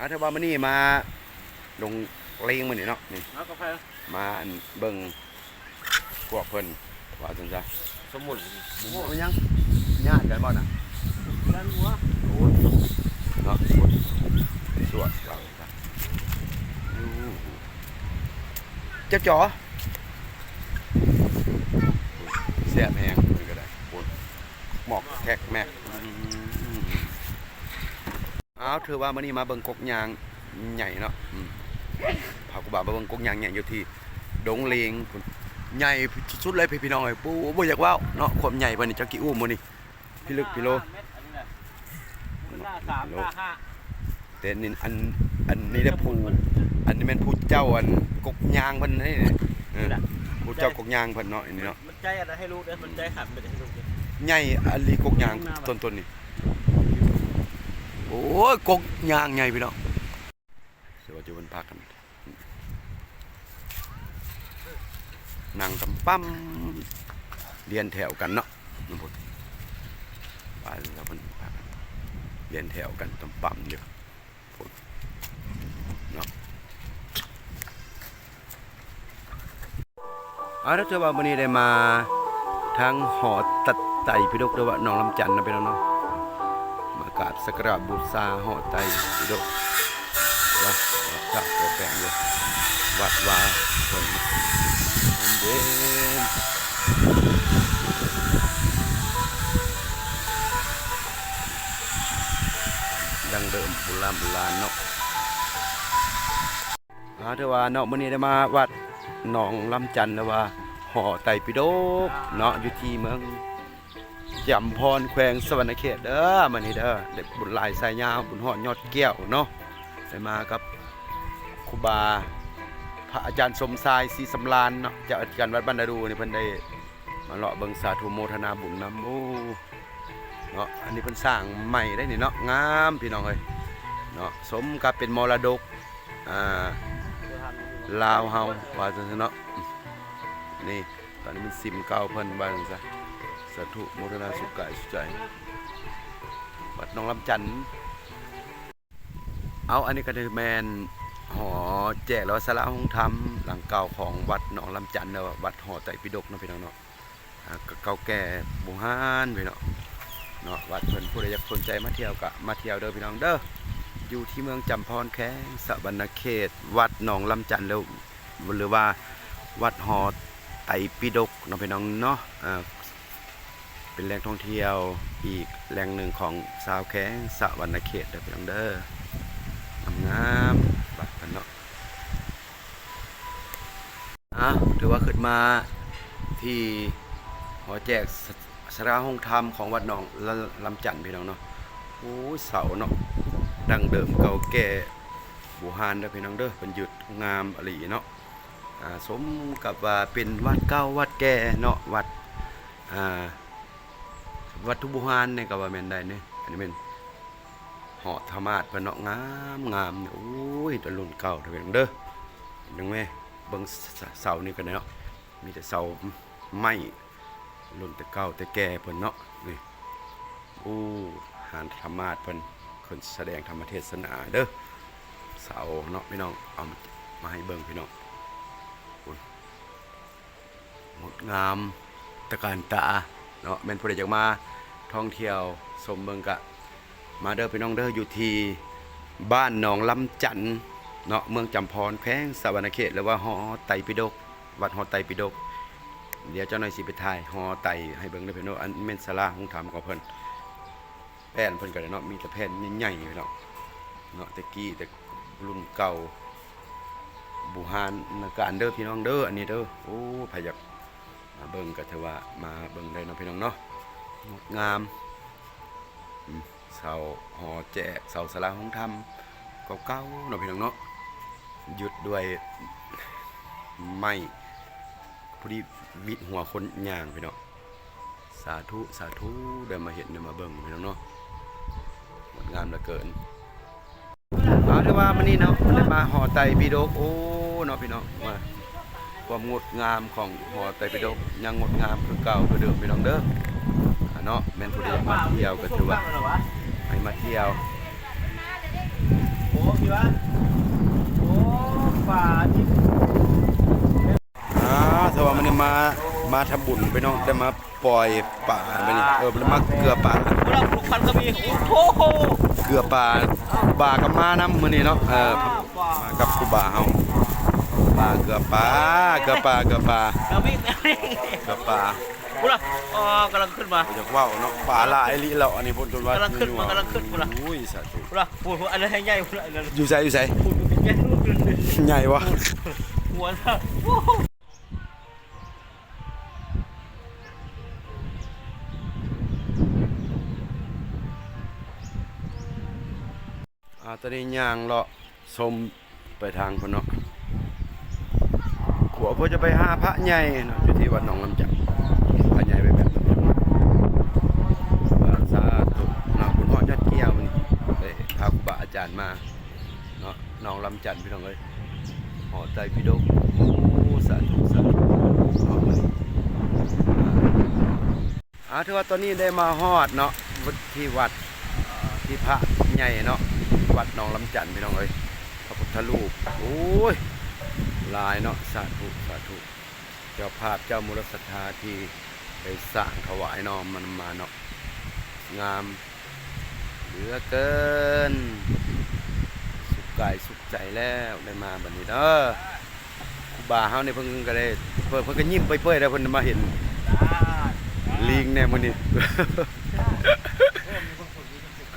ອາ ຖືວ່າມື້ນີ້ມາດົງເລງມື້ນີ້ເນາະ ນີ້ ມາກັບໃຜ? ມາອັນເບິ່ງພວກເພິ່ນ ວ່າຊັ້ນຊະ ສົມມຸດ ໂອ້ ບໍ່ມີຫຍັງ ຍາດກັນບໍ່ນະ? ຢ້ານຫົວ ໂອ້ຍ ເນາະ ສວດ ເຈົ້າຈໍ ແຊບແຮງ ນີ້ກໍໄດ້ ໂອ້ຍ ໝອກແຄກແມັກ ອືມ. ອ້າວ ຖືວ່າມື້ນີ້ມາເບິ່ງກົກຍາງໃຫຍ່ເນາະ ອືມ ພາຄູບາມາເບິ່ງກົກຍາງໃຫຍ່ຢູ່ທີ່ດົງເລງພຸ້ນ ໃຫຍ່ສຸດໆເລີຍພີ່ນ້ອງເອີຍ ໂອ້ ບໍ່ຢາກເວົ້າເນາະ ຄວາມໃຫຍ່ເພິ່ນນີ້ ຈັກກິ້ວໝົດນີ້ ພິລຶກພິໂລ ແຕ່ນີ້ ອັນ ອັນນີ້ແຫຼະຜູ້ ອັນນີ້ແມ່ນຜູ້ເຈົ້າ ອັນ ກົກຍາງເພິ່ນນີ້ ເອີ ຜູ້ເຈົ້າກົກຍາງເພິ່ນເນາະ ອັນນີ້ເນາະ ໃຈອັນນັ້ນໃຫ້ລູກເດີ ມັນໃຈຂັນໄປໃຫ້ລູກເດີ ໃຫຍ່ອີ່ຫຼີກົກຍາງຕົ້ນໆນີ້ ໂອ້ຍ ກົກຍາງໃຫຍ່ພີ່ນ້ອງ ສະວ່າຈຸເພິ່ນພາກັນນັ່ງຕຳປ້ຳລຽນແຖວກັນເນາະ ວ່າແລ້ວເພິ່ນພາກັນລຽນແຖວກັນຕຳປ້ຳຢູ່ ພຸ້ນເນາະ ເອົາລະ ຖືວ່າມື້ນີ້ໄດ້ມາທາງຫໍໄຕປິດົກ ຫຼືວ່າໜອງລຳຈັນນະພີ່ນ້ອງເນາະ ມາກາບສັກກາລະບູຊາຫໍໄຕປິດົກ ເນາະ ກາບຕົວແປງຢູ່ ວັດວາເພິ່ນຮົ່ມເຢັນ ດັ້ງເດີມໂບລານໂບລານເນາະ ອ່າ ຖືວ່າເນາະ ມື້ນີ້ໄດ້ມາວັດໜອງລຳຈັນ ຫຼືວ່າຫໍໄຕປິດົກເນາະ ຢູ່ທີ່ເມືອງຈຳພອນ ແຂວງສະຫວັນນະເຂດເດີ ມື້ນີ້ເດີ ໄດ້ບຸນຫຼາຍສາຍຍາວ ບຸນຮອດຍອດແກ້ວເນາະ ໄດ້ມາກັບຄູບາພະອາຈານສົມຊາຍ ສີສຳລານເນາະ ເຈົ້າອະທິການວັດບ້ານນາດູນີ້ ເພິ່ນໄດ້ ມາເລາະເບິ່ງ ສາທຸໂມທະນາບຸນນຳ ໂອ້ ເນາະ ອັນນີ້ເພິ່ນສ້າງໃໝ່ໄດ໋ນີ້ເນາະ ງາມພີ່ນ້ອງເອີຍເນາະ ສົມກັບເປັນມໍລະດົກ ອ່າ ລາວເຮົາ ວ່າຊັ້ນເນາະ ນີ້ ຕອນນີ້ມັນຊິມເກົ່າເພິ່ນ ວ່າຊັ້ນຊະ ສາທຸໂມທະນາສຸກາຍສຸໃຈ ວັດໜອງລຳຈັນ. ເອົາ ອັນນີ້ກໍຄືແມ່ນຫໍແຈກ ຫຼືວ່າສາລາໂຮງທຳຫຼັງເກົ່າຂອງວັດໜອງລຳຈັນ ຫຼືວ່າວັດຫໍໄຕປິດົກເນາະ ພີ່ນ້ອງເນາະ ອ່າ ກໍເກົ່າແກ່ບູຮານພີ່ນ້ອງເນາະ ວັດເພິ່ນ ຜູ້ໃດຢາກສົນໃຈມາທ່ຽວກໍມາທ່ຽວເດີພີ່ນ້ອງເດີ ຢູ່ທີ່ເມືອງຈຳພອນ ແຂວງສະຫວັນນະເຂດ ວັດໜອງລຳຈັນ ຫຼື ຫຼືວ່າວັດຫໍໄຕປິດົກເນາະ ພີ່ນ້ອງເນາະ ອ່າ ເປັນແຫຼ່ງທ່ອງທ່ຽວອີກແຫຼ່ງໜຶ່ງຂອງຊາວແຂວງສະຫວັນນະເຂດເດີພີ່ນ້ອງເດີ ງາມໆ ວັດເພິ່ນເນາະ ອ່າ ຖືວ່າຂຶ້ນມາທີ່ຫໍແຈກ ສ- ສາລາໂຮງທຳຂອງວັດໜອງລະ- ລຳຈັນ ພີ່ນ້ອງເນາະ ໂອ້ຍ ເສົາເນາະ ດັ້ງເດີມເກົ່າແກ່ບູຮານເດີພີ່ນ້ອງເດີ ເພິ່ນຍຶດງາມອີ່ຫຼີເນາະ ອ່າ ສົມກັບວ່າເປັນວັດເກົ່າວັດແກ່ເນາະ ວັດ ອ່າ ວັດຖຸບູຮານນີ້ກໍວ່າແມ່ນໄດ້ນີ້ ອັນນີ້ແມ່ນຫໍທຳມາດເພິ່ນເນາະ ງາມໆ ໂອ້ຍ ແຕ່ລຸ້ນເກົ່າເດີພີ່ນ້ອງເດີ ເບິ່ງແມ້ ເບິ່ງ ສ- ເສົານີ້ກໍໄດ້ເນາະ ມີແຕ່ເສົາໄມ້ລຸ້ນແຕ່ເກົ່າແຕ່ແກ່ເພິ່ນເນາະ ນີ້ ໂອ້ ຫານທຳມາດເພິ່ນຂຶ້ນສະແດງທຳມະເທດສະໜາເດີ ເສົາເນາະ ພີ່ນ້ອງ ເອົາມາໃຫ້ເບິ່ງພີ່ນ້ອງ ໂອ້ຍ ງົດງາມຕະການຕາເນາະ ແມ່ນຜູ້ໃດຢາກມາທ່ອງທ່ຽວຊົມເບິ່ງກະມາເດີພີ່ນ້ອງເດີ ຢູ່ທີ່ບ້ານໜອງລຳຈັນເນາະ ເມືອງຈຳພອນ ແຂວງສະຫວັນນະເຂດ ຫຼືວ່າຫໍໄຕປິດົກ ວັດຫໍໄຕປິດົກ ດຽວຈັກໜ້ອຍຊິໄປຖ່າຍຫໍໄຕໃຫ້ເບິ່ງເດີພີ່ນ້ອງເດີ ອັນແມ່ນສາລາໂຮງທຳຂອງເພິ່ນ. ແຜ່ນເພິ່ນກໍໄດ້ເນາະ ມີແຕ່ແຜ່ນໃຫຍ່ໆ ພີ່ນ້ອງເນາະ ແຕ່ກີ້ແຕ່ລຸ້ນເກົ່າບູຮານນະການເດີພີ່ນ້ອງເດີ ອັນນີ້ເດີ ໂອ້ ໃຜຢາກມາເບິ່ງກໍຖືວ່າມາເບິ່ງໄດ້ເນາະ ພີ່ນ້ອງເນາະ ງົດງາມ ອືມ ເສົາຫໍແຈກ ເສົາສາລາໂຮງທຳເກົ່າໆ ເນາະ ພີ່ນ້ອງເນາະ ຍຶດດ້ວຍໄມ້ ພໍດີບິດຫົວຄົນຍ່າງ ພີ່ນ້ອງ. ສາທຸ ສາທຸ ໄດ້ມາເຫັນ ໄດ້ມາເບິ່ງ ພີ່ນ້ອງເນາະ ງົດງາມເຫຼືອເກີນ. ເອົາ ຖືວ່າມື້ນີ້ເນາະ ໄດ້ມາຫໍໄຕປິດົກ ໂອ້ ເນາະ ພີ່ນ້ອງ ວ່າຄວາມງົດງາມຂອງຫໍໄຕປິດົກ ຍັງງົດງາມຄືເກົ່າຄືເດີມ ພີ່ນ້ອງເດີ ເນາະ ແມ່ນຜູ້ໃດຢາກມາທ່ຽວກໍຖືວ່າໃຫ້ມາທ່ຽວ. ໂອ້ ປາທີ່ ອ່າ ແຕ່ວ່າມື້ນີ້ມາ ມາທຳບຸນພີ່ນ້ອງ ໄດ້ມາປ່ອຍປາ ມື້ນີ້ ເອີ ໄດ້ມາເກືອປາ ຜູ້ລະ ລູກພັນກໍມີ ໂອ້ໂຫ ເກືອປາ ຄູບາກໍມານຳມື້ນີ້ເນາະ ເອີ ມາກັບຄູບາເຮົາ ມາເກືອປາ ເກືອປາ ເກືອປາ ເກືອປາ ພຸ້ນລະ ອໍ ກຳລັງຂຶ້ນມາ ຢາກເວົ້າເນາະ ປາຫຼາຍອີ່ຫຼີແລ້ວ ອັນນີ້ເພິ່ນວ່າ ກຳລັງຂຶ້ນມາ ກຳລັງຂຶ້ນພຸ້ນລະ ໂອ້ຍ ສາທຸ ພຸ້ນລະ ໂອ້ໂຫ ອັນນັ້ນໃຫຍ່ພຸ້ນລະ ຢູ່ໃສ ຢູ່ໃສ ພຸ້ນ ໃຫຍ່ວະ ຫົວນະ ໂອ້ໂຫ ອ່າ ຕອນນີ້ຍ່າງເລາະຊົມໄປທາງພຸ້ນເນາະ ຂົວເພື່ອຈະໄປຫາພະໃຫຍ່ເນາະ ຢູ່ທີ່ວັດໜອງລຳຈັນ ພະໃຫຍ່ໄປແບບນັ້ນ ສາທຸເນາະ ບຸນຮອດຍອດກ່ຽວ ໄດ້ພາຄູບາອາຈານມາເນາະ ໜອງລຳຈັນ ພີ່ນ້ອງເອີຍ ຫໍໄຕປິດົກ ໂອ້ ສາທຸ ສາທຸເນາະ ມື້ນີ້ ອ່າ ຖືວ່າຕອນນີ້ໄດ້ມາຮອດເນາະ ທີ່ວັດ ທີ່ພະໃຫຍ່ເນາະ ວັດໜອງລຳຈັນ ພີ່ນ້ອງເອີຍ ພະພຸດທະຮູບ ໂອ້ຍ ຫຼາຍເນາະ ສາທຸ ສາທຸ ເຈົ້າພາບເຈົ້າມູລະສັດທາທີ່ໄດ້ສ້າງຖວາຍເນາະ ມັນມາເນາະ ງາມເຫຼືອເກີນ ສຸກກາຍສຸກ ໃຈແລ້ວ ໄດ້ມາບັດນີ້ເດີ ຄູບາເຮົານີ້ເພິ່ນກໍໄດ້ ເພິ່ນ ເພິ່ນກໍຍິ້ມເປີຍໆ ແລ້ວເພິ່ນມາເຫັນ ສາທຸ ລີງແດ່ມື້ນີ້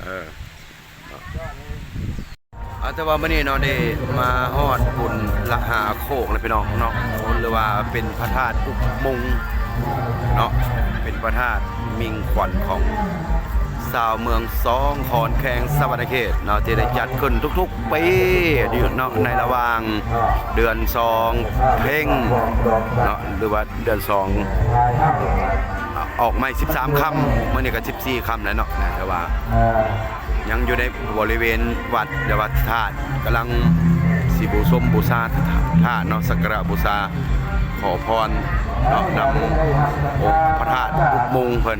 ເອີ ເນາະ ອ່າ ແຕ່ວ່າມື້ນີ້ເນາະ ໄດ້ມາຮອດບຸນລະຫາໂຄກແລ້ວ ພີ່ນ້ອງເນາະ ຫຼືວ່າເປັນພະທາດອຸບມຸງເນາະ ເປັນພະທາດມິ່ງຂວັນຂອງຊາວເມືອງສອງຄອນ ແຂວງສະຫວັນນະເຂດເນາະ ທີ່ໄດ້ຈັດຂຶ້ນທຸກໆ ປີຢູ່ເນາະ ໃນລະຫວ່າງເດືອນສອງເພັງເນາະ ຫຼືວ່າເດືອນສອງອອກໃໝ່ສິບສາມຄ່ຳ ມື້ນີ້ກໍສິບສີ່ຄ່ຳແລ້ວເນາະ ແຕ່ວ່າຍັງຢູ່ໃນບໍລິເວນວັດ ແຕ່ວ່າທາດກຳລັງຊິບູຊົມບູຊາທາດເນາະ ສັກກາລະບູຊາ ຂໍພອນເນາະ ນຳອົງພະທາດອຸບມຸງເພິ່ນ.